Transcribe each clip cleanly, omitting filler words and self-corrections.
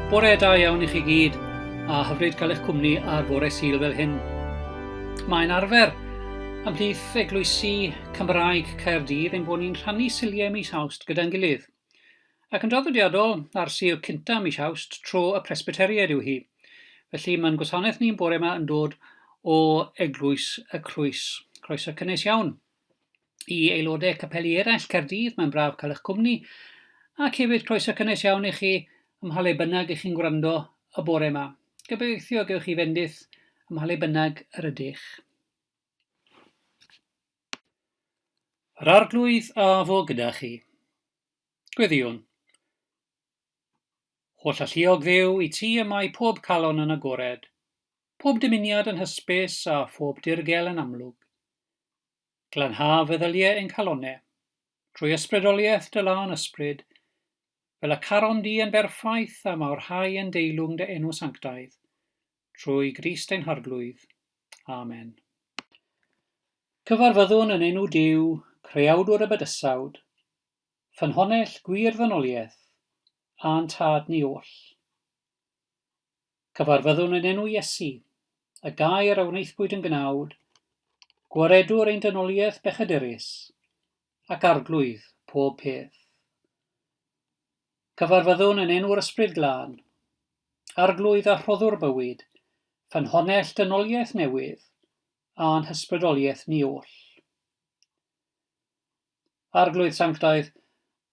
Bore da iawn i chi gyd, a hyfryd cael eich cwmni ar fore Sul fel hyn. Mae'n arfer ymhlith eglwysi Cymraeg Caerdydd ein bod ni'n rhannu Suliau mis Awst gyda'n gilydd. Ac yn draddodiadol, ar Sul cynta mis Awst, tro y Presbyteriaid yw hi. Felly mae'n gwasanaeth ni'n bore yma yn dod o Eglwys y Crwys. Croeso cynnes iawn. I aelodau capeli eraill Caerdydd, mae'n braf cael eich cwmni, ac hefyd croeso cynnes iawn i chi ym mha le bynnag ych chi'n gwrando y bore yma. Gobeithio gewch chi fendith ym mha le bynnag yr ydych. Yr Arglwydd a fo gyda chi. Gweddïwn. Holl alluog Dduw, i ti y mae pob calon yn agored, pob dymuniad yn hysbys a phob dirgel yn amlwg. Glanha feddyliau ein calonnau, trwy ysbrydoliaeth dy lân ysbryd, fel y carom di yn berffaith a mawrhau yn deilwng dy enw sanctaidd, trwy Grist ein Harglwydd. Amen. Cyfarfyddwn yn enw Duw, Creawdwr y bydysawd, ffynhonnell gwir ddynoliaeth, a'n Tad ni oll. Cyfarfyddwn yn enw Iesu, y Gair a wnaethpwyd yn gnawd, Gwaredwr ein dynoliaeth bechadurus, ac Arglwydd pob peth. Cyfarfyddwn yn enw'r Ysbryd Glân, Arglwydd a Rhoddwr bywyd, ffynhonnell dynoliaeth newydd, a'n hysbrydoliaeth ni oll. Arglwydd Sanctaidd,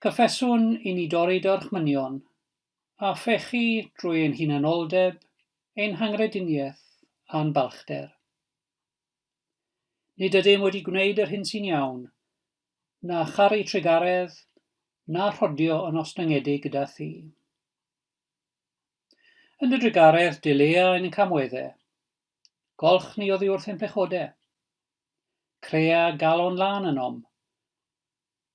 cyffeswn i ni dorri dy orchmynion, a phechu drwy ein hunanoldeb, ein hanghrediniaeth a'n balchder. Nid ydym wedi gwneud yr hyn sy'n iawn, na charu trugaredd, na rhodio yn ostyngedig gyda thi. Yn dy drugaredd, dilea ein camweddau. Golch ni oddi wrth ein pechodau. Crea galon lân ynom,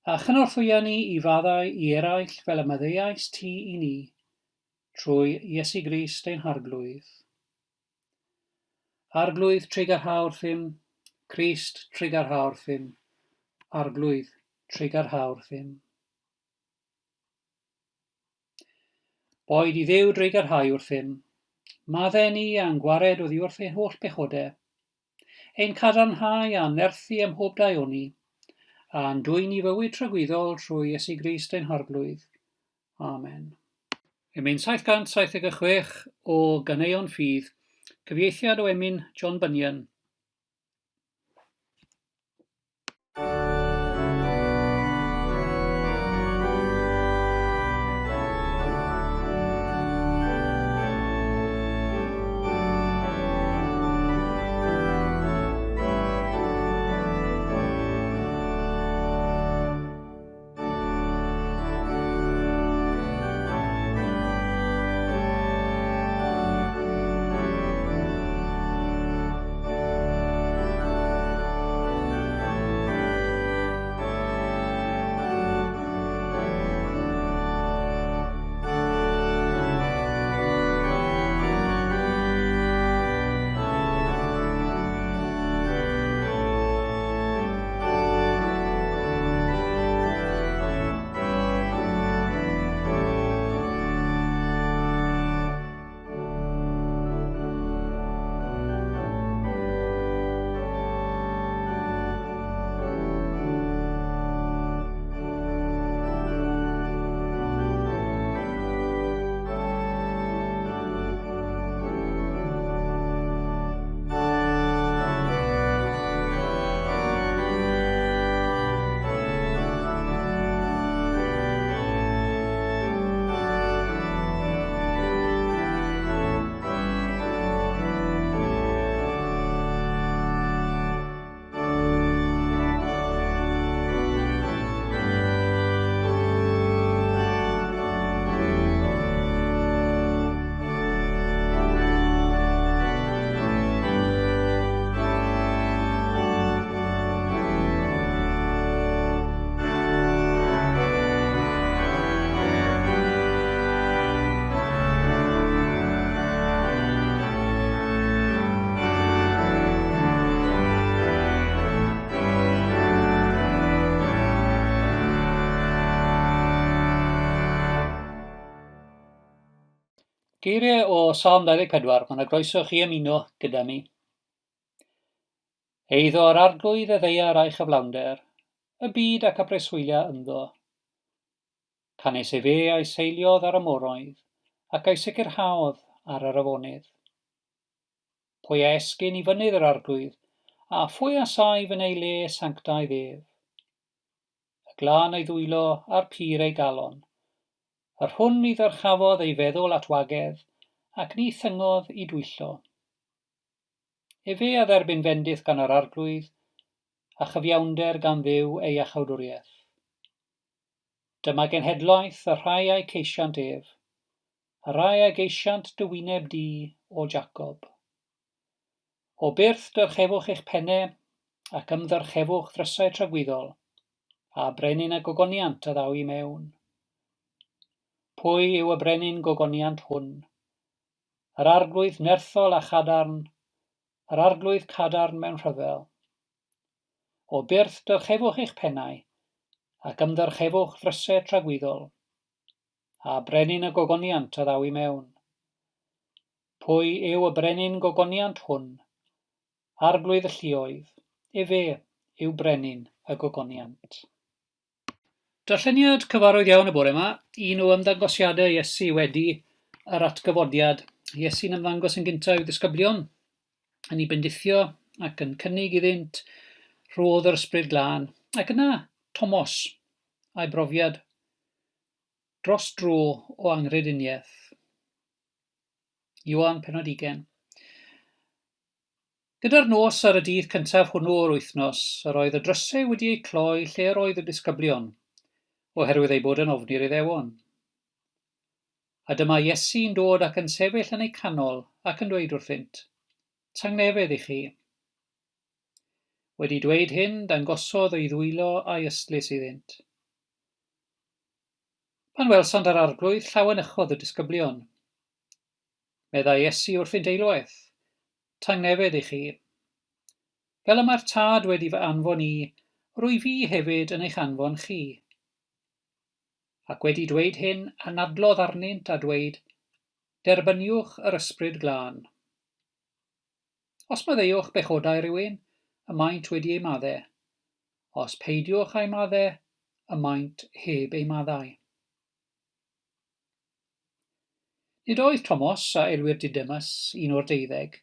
A chynorthwya ni i faddau i eraill fel y maddeuaist ti i ni, trwy Iesu Grist ein Harglwydd. Arglwydd, trugarha wrthym, Crist, trugarha wrthym, Arglwydd, trugarha wrthym. Boed i Dduw drugarhau wrthym, madde ni a'n gwared oddi wrth ein holl bechodau, Ein cadarnhau a'n nerthu ym mhob daioni, a'n dwyn i fywyd tragwyddol trwy Iesu Grist ein Harglwydd. Amen. Emyn 776 o Ganeuon Ffydd, cyfieithiad o emyn John Bunyan. Geiriau o Salm 24, mae yna groeso chi ymuno gyda mi. Eiddo yr Arglwydd y ddaear a'i chyflawnder, y byd ac a breswylia ynddo. Canys efe a'i seiliodd ar y moroedd, ac a'i sicrhaodd ar yr afonydd. Pwy a esgyn i fynydd yr Arglwydd, a phwy a saif yn ei le sanctaidd ef? Y glân ei ddwylo a'r pur ei galon, Yr hwn ni ddyrchafodd ei feddwl at wagedd, ac ni thyngodd i dwyllo. Efe a dderbyn fendith gan yr Arglwydd, a chyfiawnder gan Dduw ei iachawdwriaeth. Dyma genhedlaeth y rhai a'i ceisiant ef, y rhai a geisiant dy wyneb di, O Jacob. O byrth dyrchefwch eich penne, ac ymddyrchefwch ddrysau tragwyddol, a brenin y gogoniant a ddaw i mewn. Pwy yw y brenin gogoniant hwn? Yr arglwydd nerthol a chadarn, yr arglwydd cadarn mewn rhyfel. O byrth dyrchefwch eich pennau, ac ymddyrchefwch ddrysau tragwyddol, a brenin y gogoniant a ddaw i mewn. Pwy yw y brenin gogoniant hwn? Arglwydd y lluoedd, efe yw brenin y gogoniant. Darlleniad cyfarwydd iawn y bore yma, un o ymddangosiadau Iesu wedi yr atgyfodiad. Iesu'n ymddangos yn gyntaf i'w ddisgyblion, yn ei bendithio ac yn cynnig iddynt rhodd yr Ysbryd Glân. Ac yna Tomos, a'i brofiad dros dro o anghrediniaeth. Ioan, pennod ugain. Gyda'r nos ar y dydd cyntaf hwnnw o'r wythnos, yr oedd y drysau wedi eu cloi lle yr oedd y disgyblion, oherwydd eu bod yn ofni'r Iddewon. A dyma Iesu'n dod ac yn sefyll yn eu canol ac yn dweud wrthynt, Tangnefedd i chi. Wedi dweud hyn, dangosodd ei ddwylo a'i ystlys iddynt. Pan welsant yr Arglwydd, llawenychodd y disgyblion. Meddai Iesu wrthynt eilwaith, Tangnefedd i chi. Fel y mae'r Tad wedi fy anfon i, rwy fi hefyd yn eich anfon chi. Ac wedi dweud hyn, anadlodd arnynt a dweud, Derbyniwch yr Ysbryd Glân. Os maddeuwch bechodau rhywun, y maent wedi eu madde. Os peidiwch â'u madde, y maent heb eu maddau. Nid oedd Tomos, a elwir Didymus, un o'r deuddeg,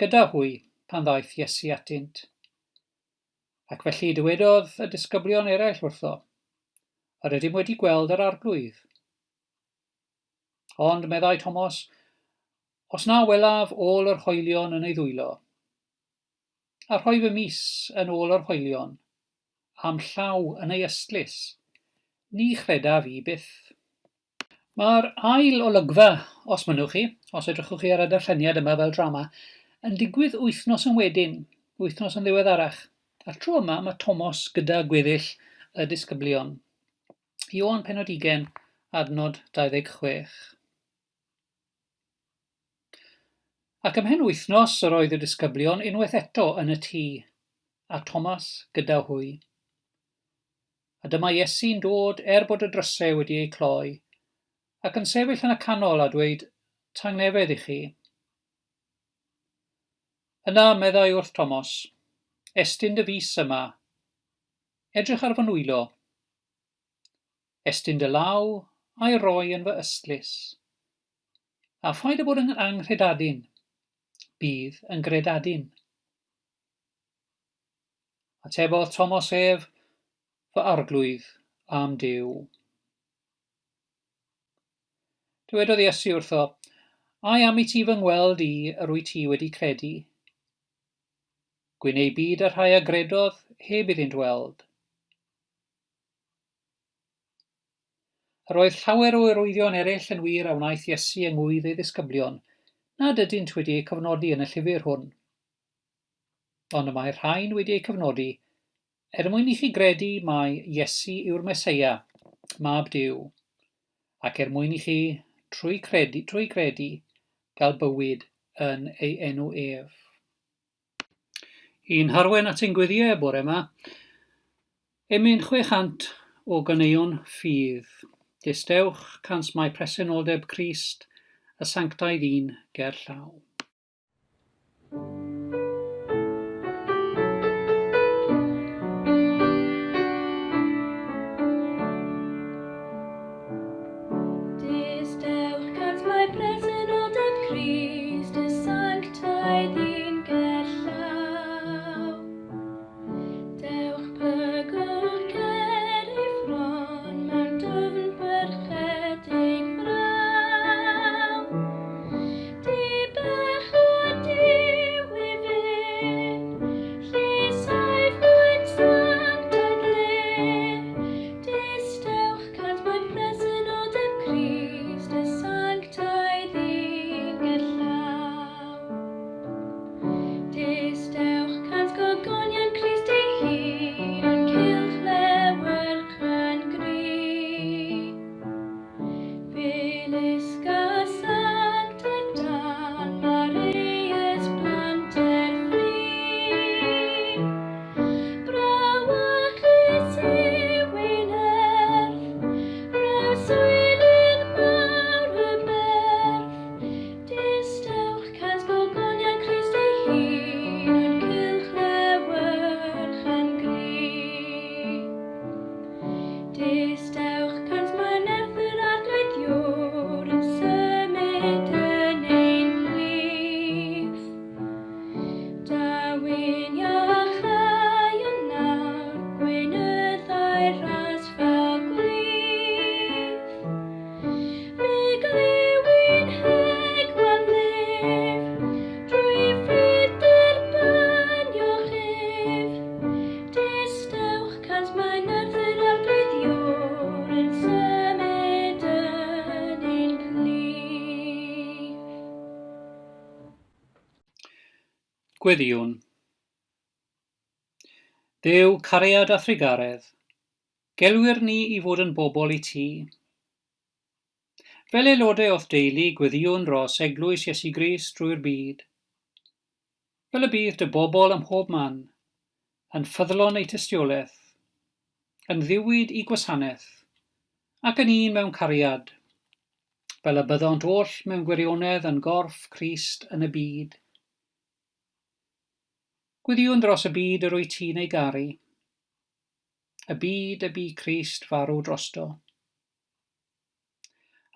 gyda hwy pan ddaeth Iesu atynt. Ac felly dywedodd y disgyblion eraill wrtho, Yr ydym wedi gweld yr Arglwydd. Ond, meddai Tomos, os na welaf ôl yr hoelion yn ei ddwylo, a rhoi fy mys yn ôl yr hoelion, a'm llaw yn ei ystlys, ni chredaf i byth. Mae'r ail olygfa, os mynnwch chi, os edrychwch chi ar y darlleniad yma fel drama, yn digwydd wythnos yn wedyn, wythnos yn ddiweddarach. A'r tro yma mae Tomos gyda gweddill y disgyblion. Ioan pennod 20, adnod 26. Ac ymhen wythnos yr oedd y disgyblion unwaith eto yn y tŷ, a Thomas gyda hwy. A dyma Iesu'n dod er bod y drysau wedi eu cloi, ac yn sefyll yn y canol a dweud, Tangnefedd i chi. Yna meddai wrth Thomas, Estyn dy fys yma, edrych ar fy nwylo, Estyn dy law a'i roi yn fy ystlys. A phaid â bod yn anghredadun, bydd yn gredadun. Atebodd Tomos ef, Fy arglwydd a'm Duw. Dywedodd Iesu wrtho, Ai am i ti fy ngweld i yr wyt ti wedi credu? Gwyn eu byd y rhai a gredodd heb iddynt weld. Yr oedd llawer o arwyddion eraill yn wir a wnaeth Iesu yng ngŵydd ei ddisgyblion, nad ydynt wedi eu cofnodi yn y llyfr hwn. Ond y mae'r rhain wedi eu cofnodi er mwyn i chi gredu mai Iesu yw'r Meseia, Mab Duw, ac er mwyn i chi, trwy credu, trwy gredu, gael bywyd yn ei enw ef. I'n harwain at ein gweddïau y bore yma, emyn 600 o ganeuon ffydd. Distewch, cans mae presenoldeb Crist y sanctaidd un ger llaw. Distewch cant mae presenoldeb Crist y sanctaidd un gerllaw. Dewch plygwch cer ei fron mewn dwfn byrchedig fraw. Dibech o Duw i fyn, lle saif mae'n sanctaidd le. Distewch cant mae presenoldeb Crist y sanctaidd un gerllaw. Distewch cant gogoniant Crist ei hun yn cylch lewyrch yn gry. Felys sanctaidd dan Mareius blant er fri. Brawychus yw ei nerth, braw swylyn mawr y berth. Distewch cant gogoniant Crist ei hun yn cylch lewyrch yn gry. Distewch cant mae nerth yr Arglwydd Iwr yn symud yn ein plith. Daw'n iachau yn nawr, gweinyddau'r ras fel gwlith. Fe glyw'n heg wan lif, drwy ffydd derbynioch ef. Distewch cant mae nerth yr Arglwydd Iwr yn symud yn ein plith. Gweddïwn. Dduw, cariad a thrugaredd, gelwir ni i fod yn bobl i ti. Fel aelodau o'th deulu, gweddïwn dros Eglwys Iesu Grist drwy'r byd. Fel y bydd dy bobl ym mhob man, yn ffyddlon eu tystiolaeth, yn ddiwyd i gwasanaeth, ac yn un mewn cariad, fel y byddont oll mewn gwirionedd yn gorff Crist yn y byd. Gweddïwn dros y byd yr wyt ti'n ei garu, y byd y bu Crist farw drosto.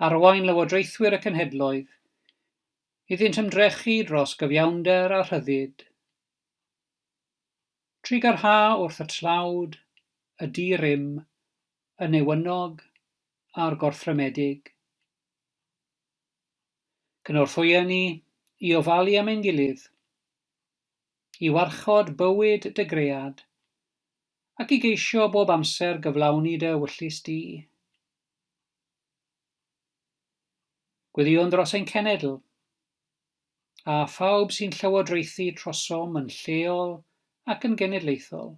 Arwain lywodraethwyr y cenhedloedd iddynt ymdrechu dros gyfiawnder a rhyddid. Trugarha wrth y tlawd, y di-rym, y newynog a'r gorthrymedig. Cynorthwya ni i ofalu am ein gilydd, i warchod bywyd dy gread, ac i geisio bob amser gyflawni dy ewyllys di. Gweddïwn dros ein cenedl, a phawb sy'n llywodraethu trosom yn lleol ac yn genedlaethol.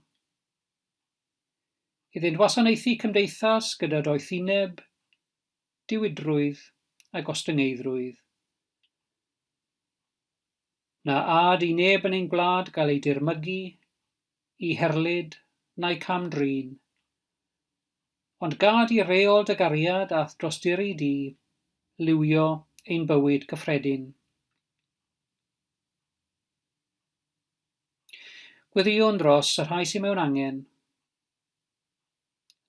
Iddynt wasanaethu cymdeithas gyda doethineb, diwydrwydd a gostyngeiddrwydd. Na ad i neb yn ein gwlad gael ei dirmygu, i herlid, na'i cam-drin. Ond gad i reol dy gariad a'th dosturi di liwio ein bywyd cyffredin. Gweddïwn dros y rhai sydd mewn angen,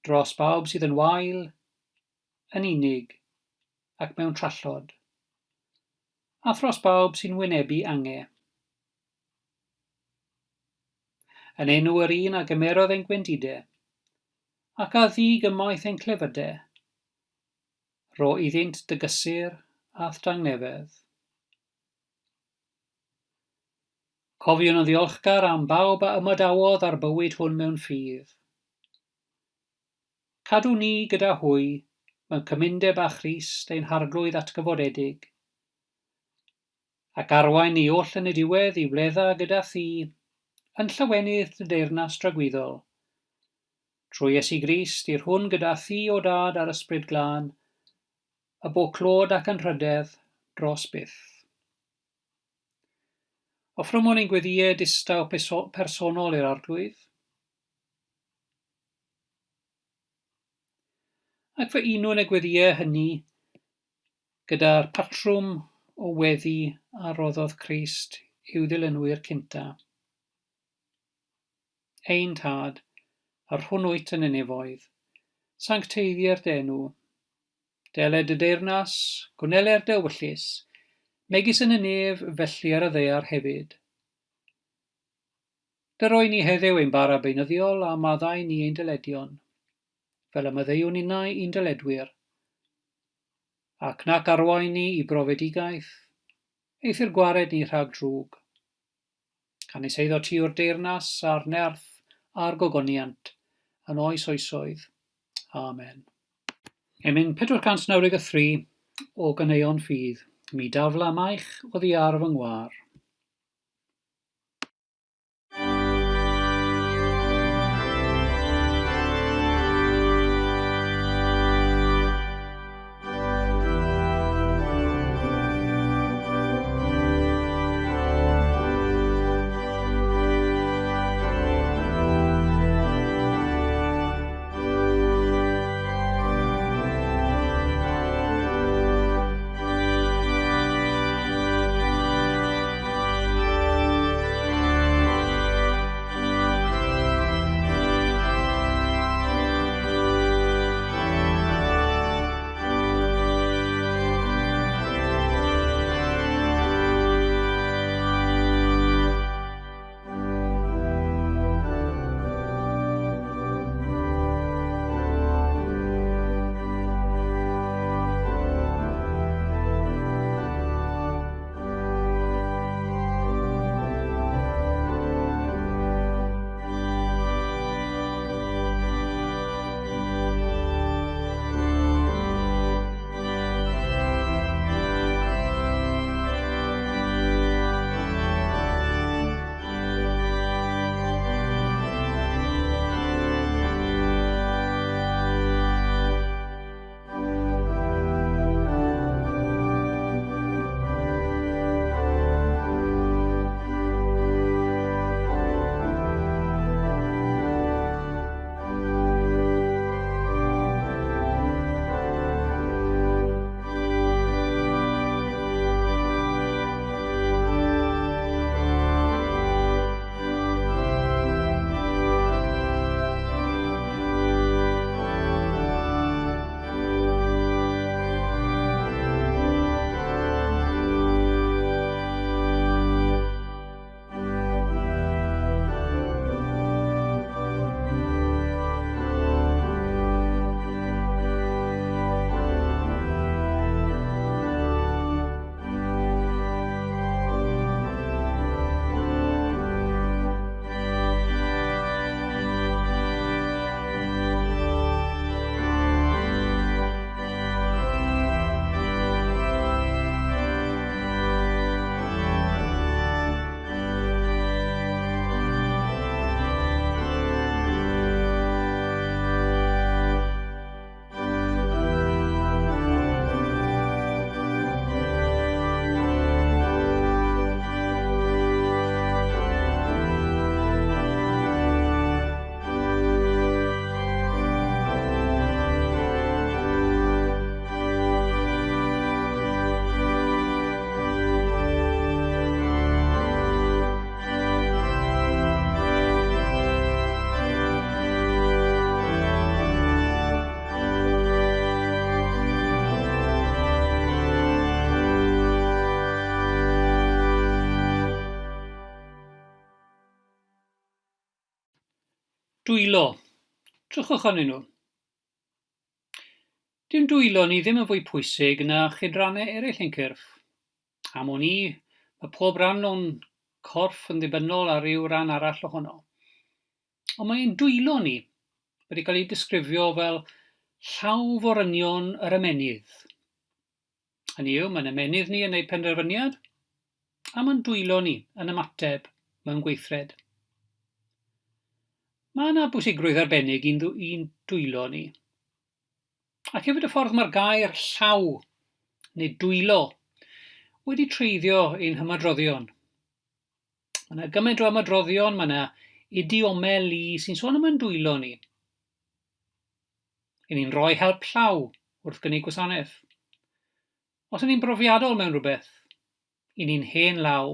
dros bawb sydd yn wael, yn unig, ac mewn trallod, a thros bawb sy'n wynebu ange. Yn enw yr un a gymerodd ein gwendide, ac a ddug ymaith ein clefyde, rho iddynt dy gysur a'th dangnefedd. Cofiwn yn ddiolchgar am bawb a ymadawodd â'r bywyd hwn mewn ffydd. Cadw ni gyda hwy mewn cymundeb â Christ ein Harglwydd atgyfodedig. Ac arwain ni oll yn y diwedd i wledda gyda thi, yn llawenydd dy deyrnas dragwyddol. Trwy Iesu Grist, i'r hwn gyda thi, O Dad, a'r Ysbryd Glân, y bo clod ac anrhydedd dros byth. Offrymwn ein gweddïau distaw personol i'r Arglwydd. Ac fe unwn y gweddïau hynny. gyda'r patrwm o weddi a roddodd Crist i'w ddilynwyr cynta. Ein Tad, yr hwn wyt yn y nefoedd, sancteiddier dy enw. Deled dy deyrnas, gwneler dy ewyllys, megis yn y nef, felly ar y ddaear hefyd. Dyroi ni heddiw ein bara beunyddiol a maddau ni ein dyledion, fel y maddeuwn innau i'n dyledwyr. Ac nac arwain ni i brofedigaeth, eithr gwared ni rhag drwg. Canys eiddo ti yw'r deyrnas a'r nerth a'r gogoniant, yn oes oesoedd. Amen. Emyn 493 o Ganeuon Ffydd, Mi dafla maich oddi ar fy ngwar. Dwylo. Drychwch arnyn nhw. Dyw'n dwylo ni ddim yn fwy pwysig na chydrannau eraill ein cyrff. Am wn i, mae pob rhan o'n corff yn ddibynnol ar ryw ran arall ohono. Ond mae ein dwylo ni wedi cael eu disgrifio fel llawforynion yr ymennydd. Hynny yw, mae'n ymennydd ni yn gwneud penderfyniad, a mae'n dwylo ni yn ymateb mewn gweithred. Mae yna bwysigrwydd arbennig i'n dwylo ni. Ac hefyd y ffordd mae'r gair llaw, neu dwylo, wedi treiddio ein hymadroddion. Mae yna gymaint o ymadroddion, mae yna idiomau lu sy'n sôn am ein dwylo ni. Yn ni'n rhoi help llaw wrth gynnig gwasanaeth. Os ŷn ni'n brofiadol mewn rhywbeth, i ni'n hen law.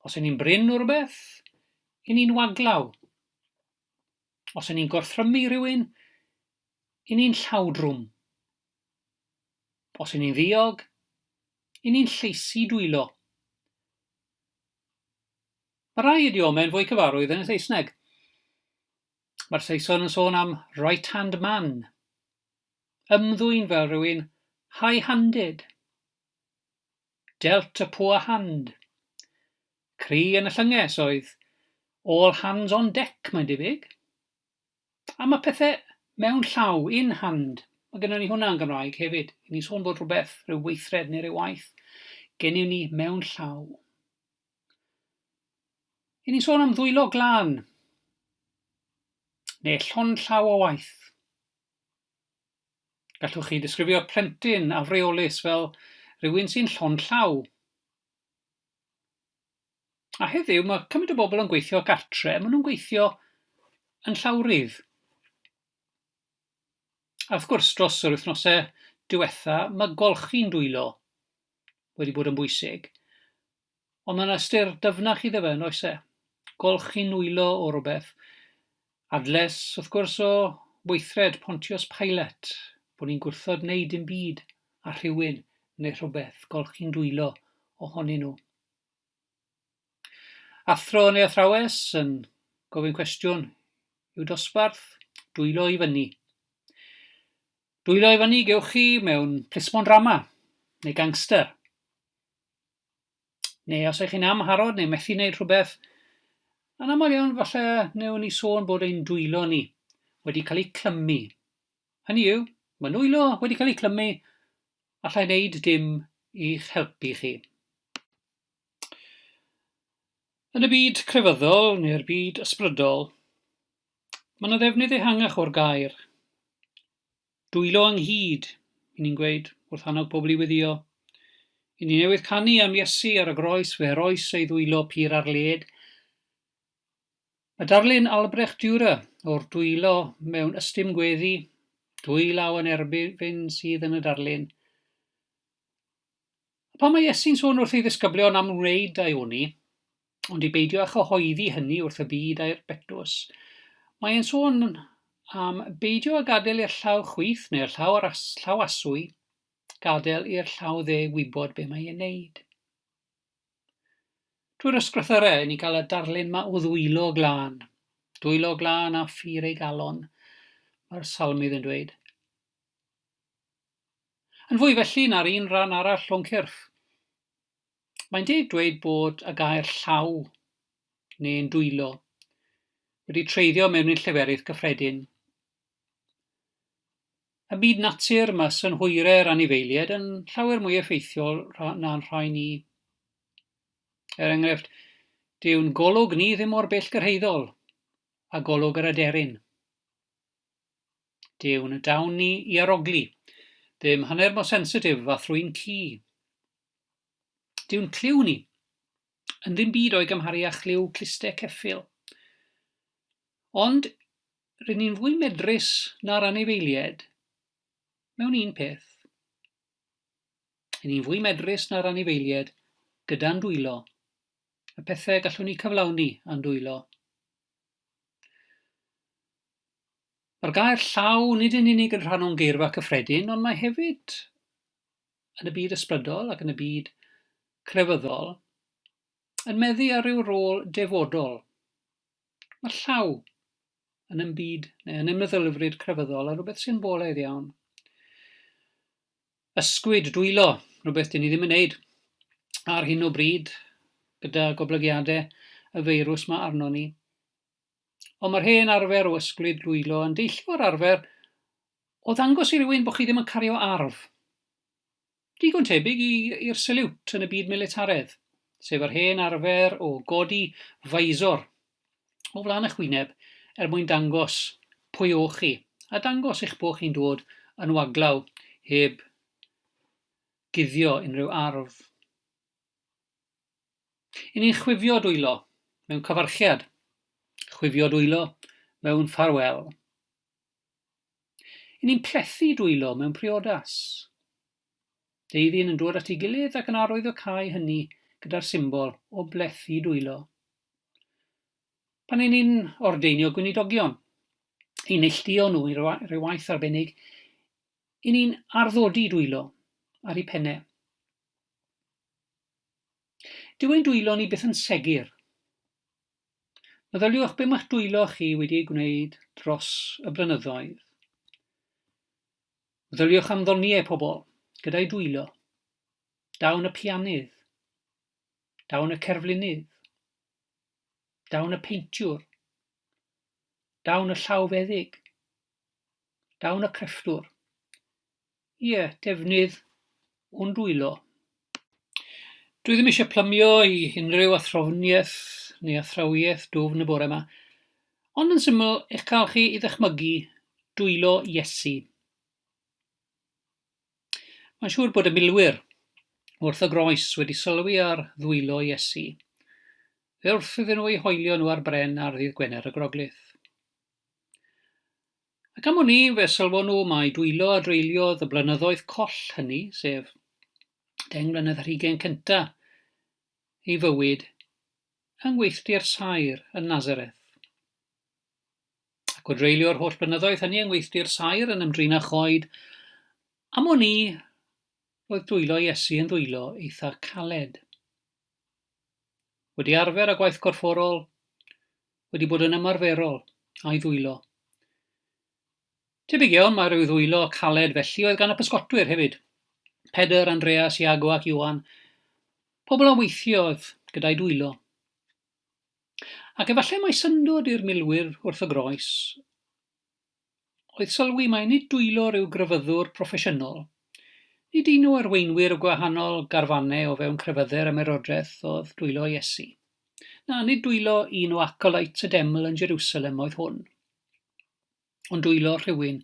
Os ŷn ni'n brin o rywbeth, i ni'n waglaw. Os ŷn ni'n gorthrymu rhywun, i ni'n llawdrwm. Os ŷn ni'n ddiog, i ni'n llaesu dwylo. Mae rhai idiomau'n fwy cyfarwydd yn y Saesneg. Mae'r Saeson yn sôn am right hand man, ymddwyn fel rhywun high-handed, dealt a poor hand. Cri yn y llynges oedd all hands on deck, mae'n debyg. A mae pethau mewn llaw, in hand. Mae gennym ni hwnna yn Gymraeg hefyd. I ni'n sôn bod rhywbeth, rhyw weithred neu rhyw waith, gennym ni mewn llaw. I ni'n sôn am ddwylo glân, neu llond llaw o waith. Gallwch chi ddisgrifio plentyn afreolus fel rhywun sy'n llond llaw. A heddiw mae cymaint o bobl yn gweithio gartre, maen nhw'n gweithio yn llawrydd. A wrth gwrs, dros yr wythnosau diwetha, mae golchi'n dwylo wedi bod yn bwysig. Ond mae yna ystyr dyfnach iddo fe, yn oes e? Golchi'n nwylo o rywbeth. Adles, wrth gwrs, o weithred Pontius Pilate, bod ni'n gwrthod wneud dim byd â rhywun neu rhywbeth, golchi'n dwylo ohonyn nhw. Athro neu athrawes yn gofyn cwestiwn i'w dosbarth, dwylo i fyny. Dwylo i fyny gewch chi mewn plismon drama neu gangster. Neu os ych chi'n amharod neu methu wneud rhywbeth, yn aml iawn falle wnewn ni sôn bod ein dwylo ni wedi cael eu clymu. Hynny yw, mae nwylo wedi cael eu clymu, allai wneud dim i'ch helpu chi. Yn y byd crefyddol neu'r byd ysbrydol, mae yna ddefnydd ehangach o'r gair. Dwylo ynghyd, i ni'n gweud wrth annog pobl i weddïo. I ni newydd canu am Iesu ar y groes, fe roes ei ddwylo pur ar led. Mae darlun Albrecht Dürer o'r dwylo mewn ystum gweddi, dwy law yn erbyn sydd yn y darlun. A pan mae Iesu'n sôn wrth ei ddisgyblion am wneud daioni, ond i beidio â chyhoeddi hynny wrth y byd a'r betws, mae e'n sôn am beidio â gadael i'r llaw chwith neu'r llaw, ar llaw aswy gadael i'r llaw dde wybod be mae e'n neud. Drwy'r ysgrythyrau, ni'n cael y darlun ma o ddwylo glân. Dwylo glân a ffur ei galon, mae'r salmydd yn dweud. Yn fwy felly na'r un ran arall o'n cyrff. Mae'n deg dweud bod y gair llaw, neu'n dwylo, wedi treiddio mewn i'n lleferydd cyffredin. Ym myd natur, mae synhwyrau'r anifeiliaid yn llawer mwy effeithiol na'n rhai ni. Er enghraifft, dyw'n golwg ni ddim mor bellgyrhaeddol â golwg yr aderyn. Dyw'n dawn ni i arogli ddim hanner mor sensitif â thrwyn ci. Dyw'n clyw ni yn ddim byd o'i gymharu â chlyw cluste ceffyl. Ond rŷn ni'n fwy medrus na'r anifeiliaid mewn un peth. Rŷn ni'n fwy medrus na'r anifeiliaid gyda'n dwylo, y pethau gallwn ni cyflawni â'n dwylo. Mae'r gair llaw nid yn unig yn rhan o'n geirfa cyffredin, ond mae hefyd yn y byd ysbrydol ac yn y byd crefyddol yn meddu ar ryw rôl defodol. Mae llaw yn y byd neu yn y meddylfryd crefyddol yn rhywbeth symbolaidd iawn. Ysgwyd dwylo, rhywbeth dyn ni ddim yn neud ar hyn o bryd gyda goblygiadau y feirws ma arno ni. Ond mae'r hen arfer o ysgwyd dwylo yn deillio o'r arfer o ddangos i rywun bod chi ddim yn cario arf. Digon tebyg i'r seliwt yn y byd militaredd, sef yr hen arfer o godi visor o flaen eich wyneb er mwyn dangos pwy o'ch chi, a dangos eich bod chi'n dod yn waglaw heb guddio unrhyw arf. I ni'n chwifio dwylo mewn cyfarchiad, chwifio dwylo mewn ffarwel. I ni'n plethu dwylo mewn priodas. Deuddyn yn dod at ei gilydd ac yn arwyddocáu hynny gyda'r symbol o blethu dwylo. Pan 'yn ni'n ordeinio gweinidogion, i neilltuo nhw i ryw waith arbennig, 'yn ni'n arddodi dwylo ar eu pennau. Dyw ein dwylo ni byth yn segur. Meddyliwch be mae'ch dwylo chi wedi ei gwneud dros y blynyddoedd. Meddyliwch am ddoniau pobl gyda'u dwylo. Dawn y pianydd. Dawn y cerflunydd. Dawn y peintiwr. Dawn y llawfeddyg. Dawn y crefftwr. Ie, defnydd o'n dwylo. Dwi ddim eisiau plymio i unrhyw athroniaeth neu athrawiaeth dwfn y bore yma, ond yn syml eich cael chi i ddychmygu dwylo Iesu. Mae'n siŵr bod y milwyr wrth y groes wedi sylwi ar ddwylo Iesu. Fe wrth iddyn nhw eu hoelio nhw ar bren ar ddydd Gwener y Groglith. Ac am wn i, fe sylwon nhw mai dwylo a dreuliodd y blynyddoedd coll hynny, sef 10 mlynedd ar hugain cynta ei fywyd yng ngweithdy'r saer yn Nazareth. Ac o dreulio'r holl blynyddoedd hynny yng ngweithdy'r saer yn ymdrin â choed, am wn i, roedd dwylo Iesu yn ddwylo eitha caled. Wedi arfer â gwaith corfforol, wedi bod yn ymarferol â'i ddwylo. Tebyg iawn mae rhyw ddwylo caled felly oedd gan y pysgotwyr hefyd. Pedr, Andreas, Iago ac Ioan, pobl a weithiodd gyda'i dwylo. Ac efallai mai syndod i'r milwyr wrth y groes oedd sylwi mai nid dwylo rhyw grefyddwr proffesiynol, nid un o arweinwyr y gwahanol garfannau o fewn crefyddau'r ymerodraeth oedd dwylo Iesu. Na, nid dwylo un o acolytes y deml yn Jerusalem oedd hwn, ond dwylo rhywun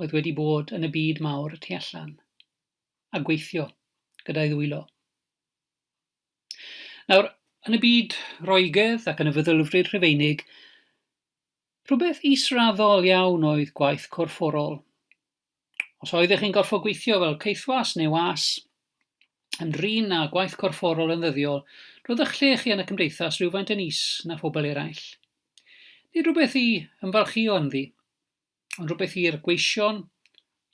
oedd wedi bod yn y byd mawr y tu allan, a gweithio gyda'i ddwylo. Nawr, yn y byd Roegaidd ac yn y feddylfryd Rhufeinig, Rhywbeth israddol iawn oedd gwaith corfforol. Os oeddech chi'n gorfod gweithio fel caethwas neu was, ymdrin â gwaith corfforol yn ddyddiol, roedd eich lle chi yn y cymdeithas rhywfaint yn is na phobl eraill. Nid rhywbeth i ymfalchïo ynddi, ond rhywbeth i'r gweision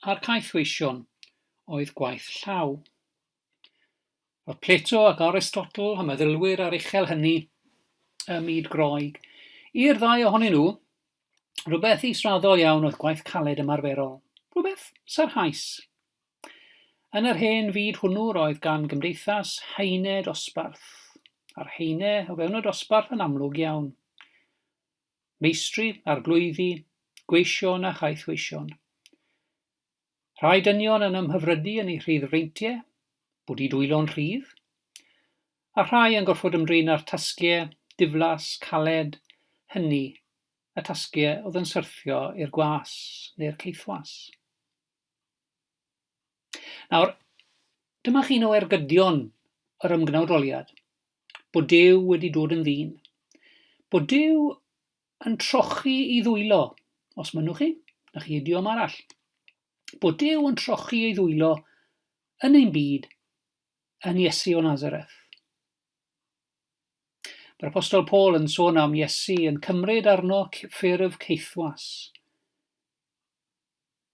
a'r caethweision oedd gwaith llaw. Roedd Plato ac Aristotle a meddylwyr aruchel hynny ym myd Groeg. I'r ddau ohonyn nhw, rhywbeth israddol iawn oedd gwaith caled ymarferol, rhywbeth sarhaus. Yn yr hen fyd hwnnw roedd gan gymdeithas haenau dosbarth, a'r haenau o fewn y dosbarth yn amlwg iawn. Meistri, arglwyddi, gweision a chaethweision. Rhai dynion yn ymhyfrydu yn eu rhyddfreintiau, bod eu dwylo'n rhydd, a rhai yn gorfod ymdrin â'r tasgiau diflas, caled, hynny, y tasgiau oedd yn syrthio i'r gwas neu'r caethwas. Nawr, dyma chi un o ergydion yr ymgnawdoliad, bod Duw wedi dod yn ddyn, bod Duw yn trochi i ddwylo, os mynnwch chi, na chi idiom arall. Bod Duw yn trochi ei ddwylo yn ein byd yn Iesu o Nazareth. Mae'r Apostol Paul yn sôn am Iesu yn cymryd arno ffurf caethwas.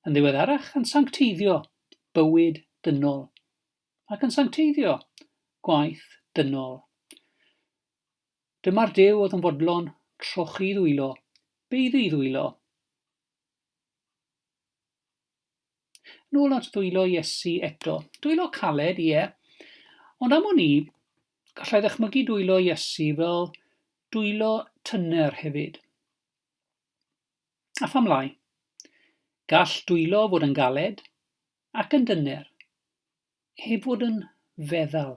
Yn ddiweddarach yn sancteiddio bywyd dynol ac yn sancteiddio gwaith dynol. Dyma'r Duw oedd yn fodlon trochi ddwylo, baeddu ddwylo. Nôl at ddwylo Iesu eto. Dwylo caled, ie. Ond am wn i, gallai ddychmygu dwylo Iesu fel dwylo tyner hefyd. A pham lai? Gall dwylo fod yn galed ac yn dyner, heb fod yn feddal.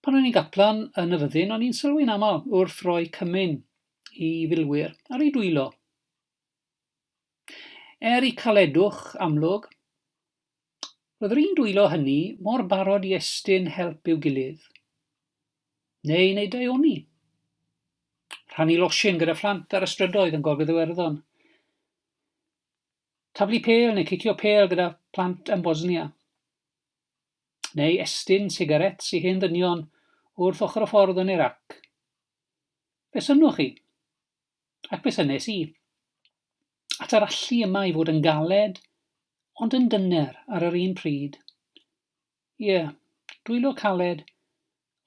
Pan o'n i'n gaplan yn y fyddin, o'n i'n sylwi'n aml wrth roi cymun i filwyr ar eu dwylo. Er i caledwch amlwg, roedd yr un dwylo hynny mor barod i estyn help i'w gilydd, neu i wneud daioni. Rhannu losin gyda phlant ar y strydoedd yn Gogledd Iwerddon. Taflu pêl neu cicio pêl gyda phlant yn Bosnia. Neu estyn sigarets i hen ddynion wrth ochr y ffordd yn Iraq. Fe synnwch chi. Ac fe synnes i. At yr allu yma i fod yn galed, ond yn dyner ar yr un pryd. Ie, dwylo caled,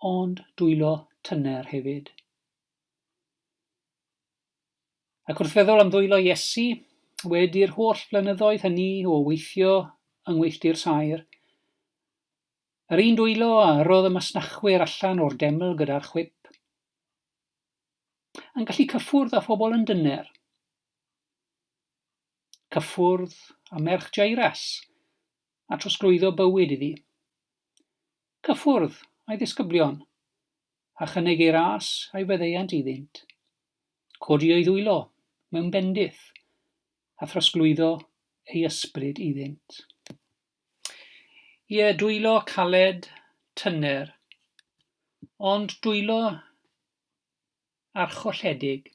ond dwylo tyner hefyd. Ac wrth feddwl am ddwylo Iesu, wedi'r holl flynyddoedd hynny o weithio yng ngweithdy'r saer, yr un dwylo a yrrodd y masnachwyr allan o'r deml gyda'r chwip, yn gallu cyffwrdd â phobl yn dyner, cyffwrdd â merch Jairus a trosglwyddo bywyd iddi, cyffwrdd â'i ddisgyblion a chynnig ei ras a'i faddeuant iddynt, codi ei ddwylo mewn bendith, a throsglwyddo ei ysbryd iddynt. Ie, dwylo caled, tyner, ond dwylo archolledig,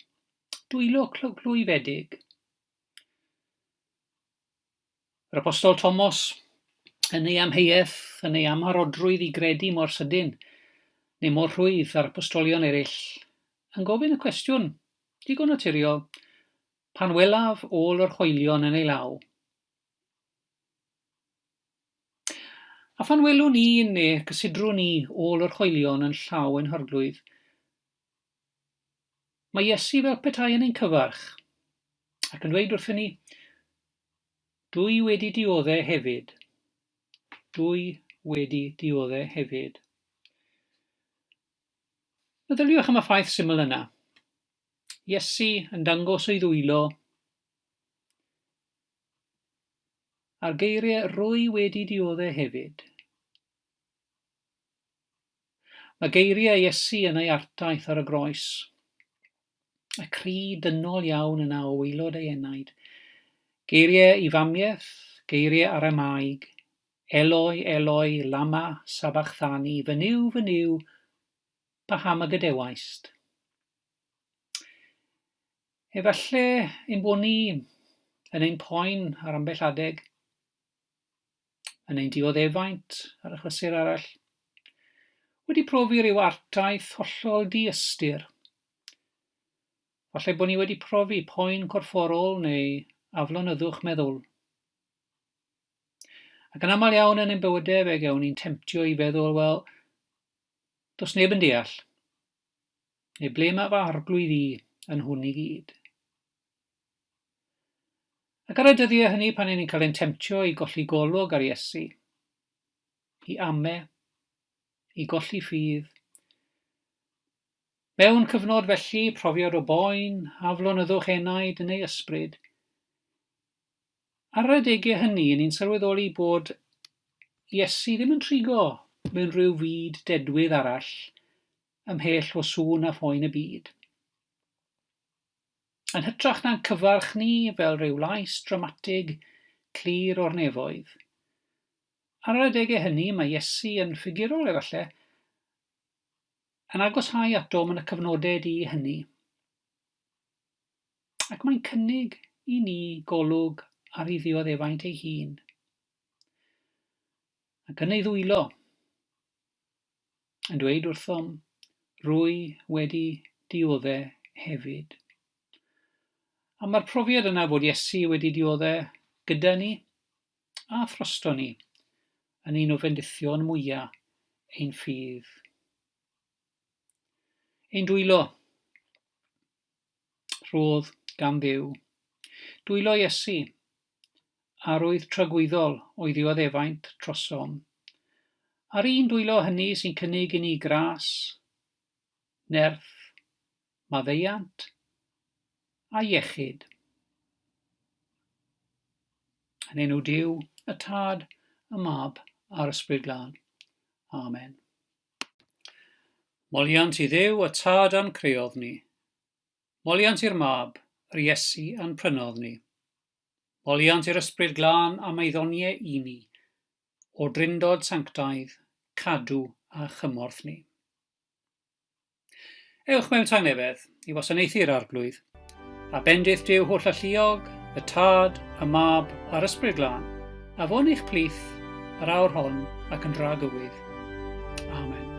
dwylo clwyfedig. Yr Apostol Tomos, yn ei amheuaeth, yn ei amharodrwydd i gredu mor sydyn, neu mor rhwydd â'r apostolion eraill, yn gofyn y cwestiwn, digon naturiol, pan welaf ôl yr hoelion yn ei law. A phan welwn ni neu cysidrwn ni ôl yr hoelion yn llaw ein Harglwydd, Mae Iesu fel petai yn ein cyfarch ac yn dweud wrthyn ni, Dwi wedi diodde hefyd. Dwi wedi diodde hefyd. Meddyliwch am y ffaith syml yna. Iesu yn dangos ei ddwylo a'r geiriau rwy wedi diodde hefyd. Mae geiriau Iesu yn ei artaith ar y groes, y cri dynol iawn yna o waelod ei enaid. Geiriau i famiaeth, geiriau Aramaeg, Eloi, Eloi, lama sabachthani, fy Nuw, fy Nuw, paham y gadewaist? Efallai ein bod ni yn ein poen ar ambell adeg, yn ein dioddefaint ar achlysur arall, wedi profi rhyw artaith hollol diystyr. Falle bod ni wedi profi poen corfforol neu aflonyddwch meddwl. Ac yn aml iawn yn ein bywydau fe gewn ni'n temtio i feddwl, wel, does neb yn deall, neu ble mae fy arglwydd i yn hwn i gyd. Ac ar y dyddiau hynny pan 'yn ni'n cael ein temtio i golli golwg ar Iesu, i ame, i golli ffydd, mewn cyfnod felly, profiad o boen, aflonyddwch enaid neu ysbryd, ar yr adegau hynny, 'yn ni'n sylweddoli bod Iesu ddim yn trigo mewn rhyw fyd dedwydd arall ymhell o sŵn a phoen y byd. Yn hytrach na'n cyfarch ni fel rhyw lais dramatig clir o'r nefoedd. Ar yr adegau hynny mae Iesu yn ffigurol efallai, yn agoshau atom yn y cyfnodau du hynny. Ac mae'n cynnig i ni golwg ar ei ddioddefaint ei hun. Ac yn ei ddwylo, yn dweud wrthom, Rwy wedi diodde hefyd. A mae'r profiad yna fod Iesu wedi diodde gyda ni a throsto ni yn un o fendithion mwyaf ein ffydd. Ein dwylo, rhodd gan Dduw. Dwylo Iesu, arwydd tragwyddol o'i ddioddefaint trosom. A'r un dwylo hynny sy'n cynnig i ni gras, nerth, maddeuant a iechyd. Yn enw Duw, y Tad, y Mab a'r Ysbryd Glân. Amen. Moliant i Dduw y Tad a'n creodd ni. Moliant i'r Mab, yr Iesu a'n prynodd ni. Moliant i'r Ysbryd Glân am ei ddoniau i ni, o Drindod Sanctaidd, cadw a chymorth ni. Ewch mewn tangnefedd i wasanaethu'r Arglwydd, a bendith Duw Hollalluog, y Tad, y Mab a'r Ysbryd Glân, a fo'n eich plith yr awr hon ac yn dragywydd. Amen.